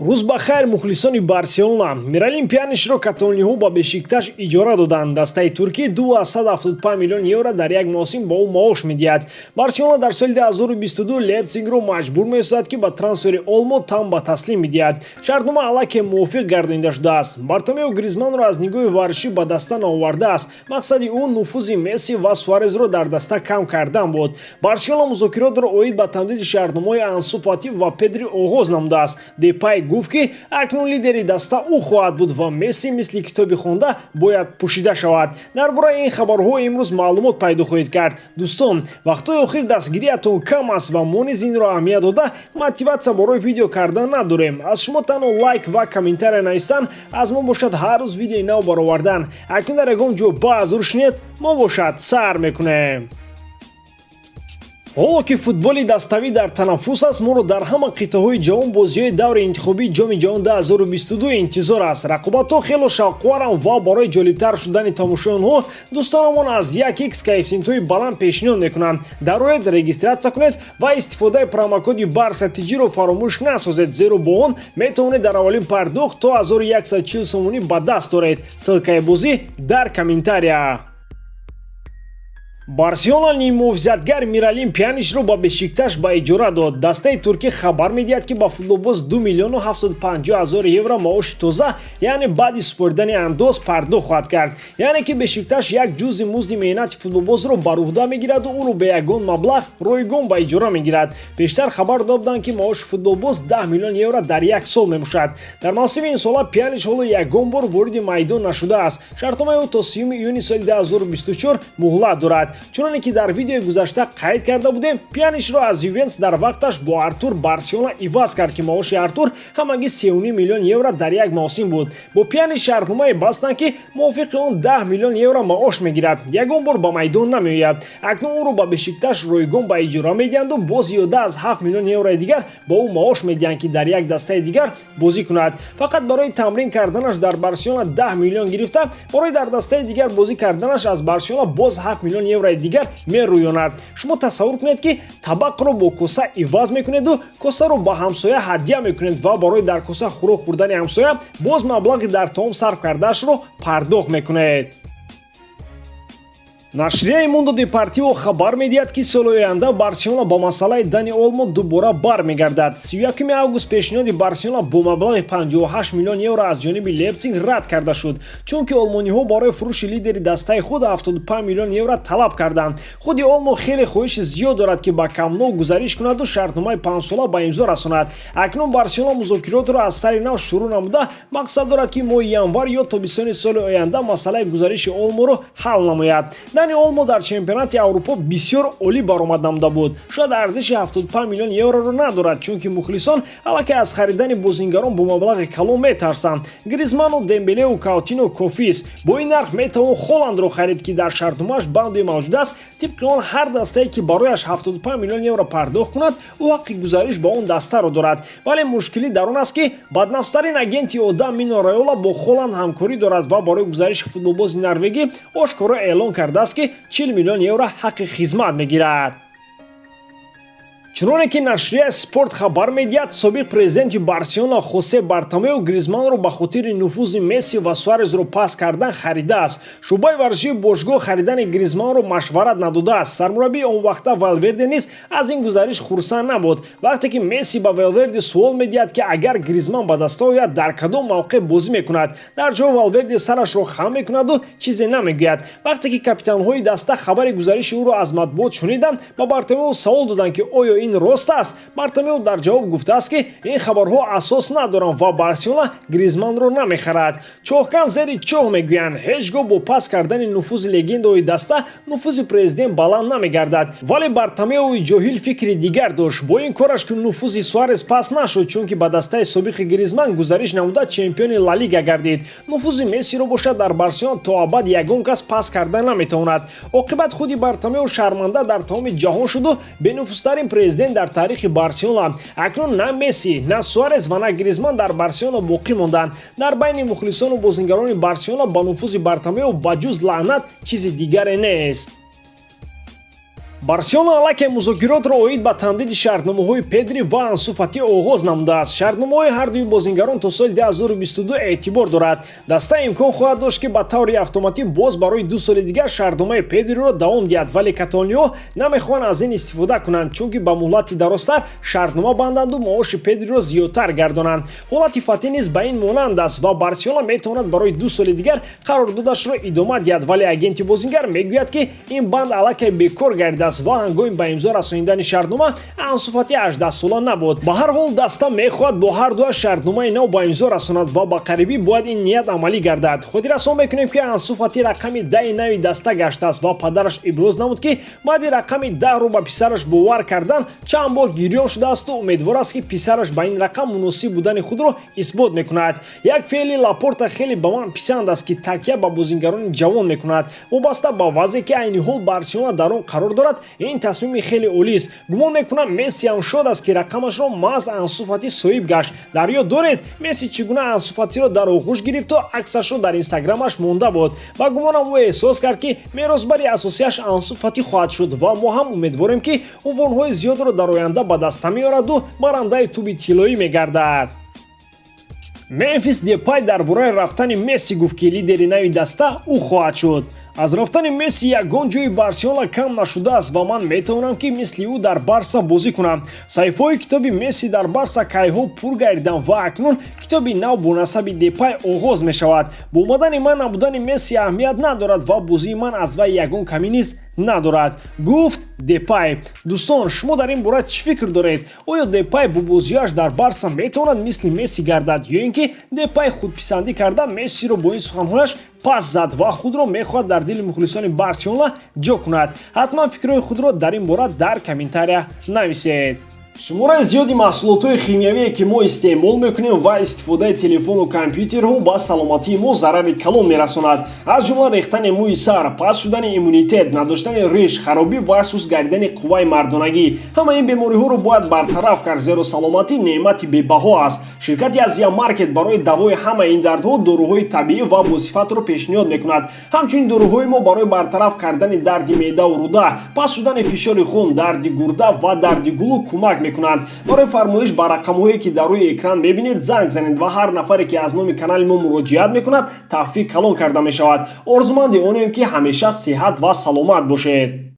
Рӯз ба хайр, мухлисони Барселона! Миралим Пьянишро каталониҳо ба Бешикташ иҷора доданд. Дастаи туркӣ 275 миллион евро дар як мавсим ба ӯ маош медиҳад. Барселона дар соли 2022 Лейпсигро маҷбур месозад, ки ба трансфери Олмо тан ба таслим медиҳад. Шартнома аллакай мувофиқ гардонида шудааст. Бартомео Гризманро аз нигоҳи варзишӣ ба даста наовардааст. Мақсади ӯ нуфузи Месси ва Суарезро дар даста кам кардан буд. Барселона музокиротро оид ба тамдиди шартномаҳои Ансу Фати ва Педри оғоз намудааст. Депай гуфт, ки акнун лидери даста ӯ хоҳад буд ва Месси мисли китоби хонда бояд пӯшида шавад. Дар бораи ин хабарҳо имрӯз маълумот пайдо хоҳед кард. Дӯстон, вақтҳои охир дастгириятон кам аст ва мо низ инро аҳамият дода, мотиватсия барои видео кардан надорем. Аз шумо танҳо лайк ва комментария навистан, аз мо бошад ҳар рӯз видеои нав баровардан. Акнун дар ягон ҷо баъзур шинед, мо бошад сар мекунем. Ҳоло ки футболи даставӣ дар танаффус аст, моро дар ҳама қитъаҳои ҷаҳон бозиҳои даври интихобии Ҷоми ҷаҳон 2022 интизор аст. Рақобатҳо хело шавқоваранд ва барои ҷолибтар шудани тамошои онҳо дӯстонамон аз 1x коэффисиентҳои баланд пешниҳод мекунанд. Дароед, регистратсия кунед ва истифодаи промокоди Барса ТЖ-ро фаромӯш насозед, зеро бо он метавонед дар аввалин пардохт то 1140 сомонӣ ба даст оред. Ссылкаи бозӣ дар комментария. Барселона ниммуҳофизатгар Миралим Пьянишро ба Бешикташ ба иҷора дод. Дастаи туркӣ хабар медиҳад, ки ба футболбоз 2 миллиону 750 ҳазор евро маоши тоза, яъне баъди супоридани андоз, пардохт хоҳад кард. Яъне ки Бешикташ як ҷузъи музди меҳнати футболбозро бар уҳда мегираду ӯро бе ягон маблағ ройгон ба иҷора мегирад. Пештар хабар доданд, ки маоши футболбоз 10 миллион евро дар як сол мебошад. Дар мавсими имсола Пьяниш ҳоло ягон бор вориди майдон нашудааст. Шартномаи ӯ то 30 июни соли 2024 муҳлат дорад. Чуноне ки дар видеои гузашта қайд карда будем, Пьянишро аз Ювентус дар вақташ бо Артур Барселона иваз кард, ки маоши Артур ҳамагӣ 3,5 миллион евро дар як мавсим буд. Бо Пьяниш шартномае бастанд, ки мувофиқи он 10 миллион евро маош мегирад, ягон бор ба майдон намеояд. Акнун ӯро ба Бешикташ ройгон ба иҷора медиҳанду боз зиёда аз 7 миллион еврои дигар ба ӯ маош медиҳанд, ки дар як дастаи дигар бозӣ кунад. Фақат барои тамрин карданаш дар Барселона 10 миллион гирифта, барои дар дастаи дигар бозӣ карданаш аз Барселона боз 7 миллион еврои дигар мерӯёнад. Шумо тасаввур кунед, ки табақро бо коса иваз мекунеду косаро ба ҳамсоя ҳадя мекунед ва барои дар коса хӯрок хӯрдани ҳамсоя боз маблағи дар таом сарф кардаашро пардохт мекунед. Нашрияи Мундо Депортиво хабар медиҳад, ки соли оянда Барселона ба масъалаи Дани Олмо дубора бармегардад. 31 август пешниҳоди Барселона бо маблағи 58 миллион евро аз ҷониби Лейпсиг рад карда шуд, чунки олмониҳо барои фурӯши лидери дастаи худ 75 миллион евро талаб карданд. Худи Олмо хеле хоҳиши зиёд дорад, ки ба Камп Ноу гузариш кунаду шартномаи панҷсола ба имзо расонад. Акнун Барселона музокиротро аз сари нав шурӯъ намуда, мақсад дорад, ки моҳи январ ё тобистони соли оянда масъалаи гузариши Олморо ҳал намояд. Дани Олмо дар чемпионати Аврупо бисёр олӣ баромад намуда буд. Шояд арзиши 75 миллион евроро надорад, чунки мухлисон аллакай аз харидани бозингарон бо маблағи калон метарсанд. Гризману, Дембелеу, Каутино кофист. Бо ин нарх метавон Холандро харид, ки дар шартномааш банде мавҷуд аст. Тибқи он, ҳар дастае, ки барояш 75 миллион евро пардохт кунад, ӯ ҳаққи гузариш ба он дастаро дорад. Вале мушкилӣ дар он аст, ки баднафстарин агенти одам Мино Райола бо Холанд ҳамкорӣ дорад ва барои гузариши футболбози норвегӣ ошкоро эълон кардааст, ки 40 миллион евро ҳаққи хизмат мегирад. Чуноне ки нашрияи Спорт хабар медиҳад, собиқ президенти Барселона Хосе Бартомео Гризманро ба хотири нуфузи Месси ва Суарезро паст кардан харидааст. Шӯъбаи варзишии бошгоҳ харидани Гризманро машварат надодааст. Сармураббии он вақта Валверде низ аз ин гузариш хурсанд набуд. Вақте ки Месси ба Валверде суол медиҳад, ки агар Гризман ба даста ояд, дар кадом мавқеъ бозӣ мекунад, дар ҷавоб Валверде сарашро хам мекунаду чизе намегӯяд. Вақте ки капитанҳои даста хабари гузариши ӯро аз матбуот шуниданд, ба Бартомео савол доданд, ки оё ин рост аст. Бартомео дар ҷавоб гуфтааст, ки ин хабарҳо асос надоранд ва Барселона Гризманро намехарад. Чоҳкан зери чоҳ, мегӯянд. Ҳеҷ гоҳ бо паст кардани нуфузи легендаҳои даста нуфузи президент баланд намегардад. Вале Бартомеои ҷоҳил фикри дигар дошт. Бо ин кораш ки нуфузи Суарес паст нашуд, чунки ба дастаи собиқи Гризман гузариш намуда, чемпиони Ла Лига гардид. Нуфузи Мессиро бошад, дар Барселона то абад ягон кас паст карда наметавонад. Оқибат худи Бартомео шарманда дар тамоми ҷаҳон шуду бенуфузтарин президент дар таърихи Барселона. Акнун на Месси, на Суарес ва на Гризман дар Барселона боқӣ монданд. Дар байни мухлисону бозингарони Барселона ба нуфузи Бартомео ба ҷуз лаънат чизи дигаре нест. Барселона аллакай музокиротро оид ба тамдиди шартномаҳои Педри ва Ансу Фати оғоз намудааст. Шартномаҳои ҳардуи бозингарон то соли 2022 эътибор дорад. Даста имкон хоҳад дошт, ки ба таври автоматӣ боз барои 2 соли дигар шартномаи Педриро давом диҳад, вале каталониҳо намехоҳанд аз ин истифода кунанд, чунки ба муҳлати дарозтар шартнома банданду маоши Педриро зиёдтар гардонанд. Ҳолати Фати низ ба ин монанд аст ва Барселона метавонад барои 2 соли дигар қарордодашро идома диҳад, вале агенти бозингар мегӯяд, ки ин банд аллакай бекор гардидааст ва ҳангоми ба имзо расонидани шартнома Ансу Фати 18 сола набуд. Ба ҳар ҳол, даста мехоҳад бо ҳар дуаш шартномаи нав ба имзо расонад ва ба қарибӣ бояд ин ният амалӣ гардад. Хотиррасон мекунем, ки Ансу Фати рақами 10-и нави даста гаштааст ва падараш иброз намуд, ки баъди рақами 10-ро ба писараш бовар кардан чанд бор гирён шудаасту умедвор аст, ки писараш ба ин рақам муносиб будани худро исбот мекунад. Як феъли Лапорта хеле ба ман писанд аст, ки такя ба бозингарони ҷавон мекунад. Вобаста ба вазъе, ки айни ҳол Барселона дар он қарор дорад, ин тасмими хеле олист. Гумон мекунам, Месси ҳам шод аст, ки рақамашро маҳз Ансу Фати соҳиб гашт. Дар ёд доред, Месси чӣ гуна Ансу Фатиро дар оғӯш гирифту аксашро дар Инстаграмаш монда буд? Ба гумонам, ӯ эҳсос кард, ки меросбари асосияш Ансу Фати хоҳад шуд ва мо ҳам умедворем, ки унвонҳои зиёдро дар оянда ба даста меораду барандаи тӯби тиллоӣ мегардад. Мемфис Депай дар бораи рафтани Месси гуфт, ки лидери нави даста ӯ хоҳад шуд. Аз рафтани Месси ягон ҷои Барселона кам нашудааст ва ман метавонам, ки мисли ӯ дар Барса бозӣ кунам. Саҳифаҳои китоби Месси дар Барса кайҳо пур гардиданд ва акнун китоби нав бо насаби Депай оғоз мешавад. Бо омадани ман набудани Месси аҳамият надорад ва бозии ман аз вай ягон камӣ низ надорад, гуфт Депай. Дӯстон, шумо дар ин бора чӣ фикр доред? Оё Депай бо бозиҳояш дар Барса метавонад мисли Месси гардад ё ин ки Депай худписандӣ карда, Мессиро бо ин суханҳояш пас зад ва худро мехоҳад дар дили мухлисони Барселона ҷо кунад? Ҳатман фикрҳои худро дар ин бора дар комментария нависед. Шумораи зиёди маҳсулотҳои химиявие, ки мо истеъмол мекунем, ва истифодаи телефону компютерҳо ба саломатии мо зарари калон мерасонад. Аз ҷумла рехтани мӯи сар, паст шудани иммунитет, надоштани риш, харобӣ ва суст гардидани қувваи мардонагӣ. Ҳамаи ин бемориҳоро бояд бартараф кард, зеро саломатӣ неъмати бебаҳо аст. Ширкати Азия Маркет барои давои ҳамаи ин дардҳо доруҳои табиӣ ва босифатро пешниҳод мекунад. Ҳамчунин доруҳои мо барои бартараф кардани дарди меъдаву рӯда, паст шудани фишори хун, дарди гурда ва дарди гулӯ кӯмак мекунанд. Барои фармоиш ба рақамҳое, ки дар рӯи экран мебинед, занг занед ва ҳар нафаре, ки аз номи канали мо муроҷиат мекунад, тахфиф калон карда мешавад. Орзуманди онем, ки ҳамеша сиҳат ва саломат бошед.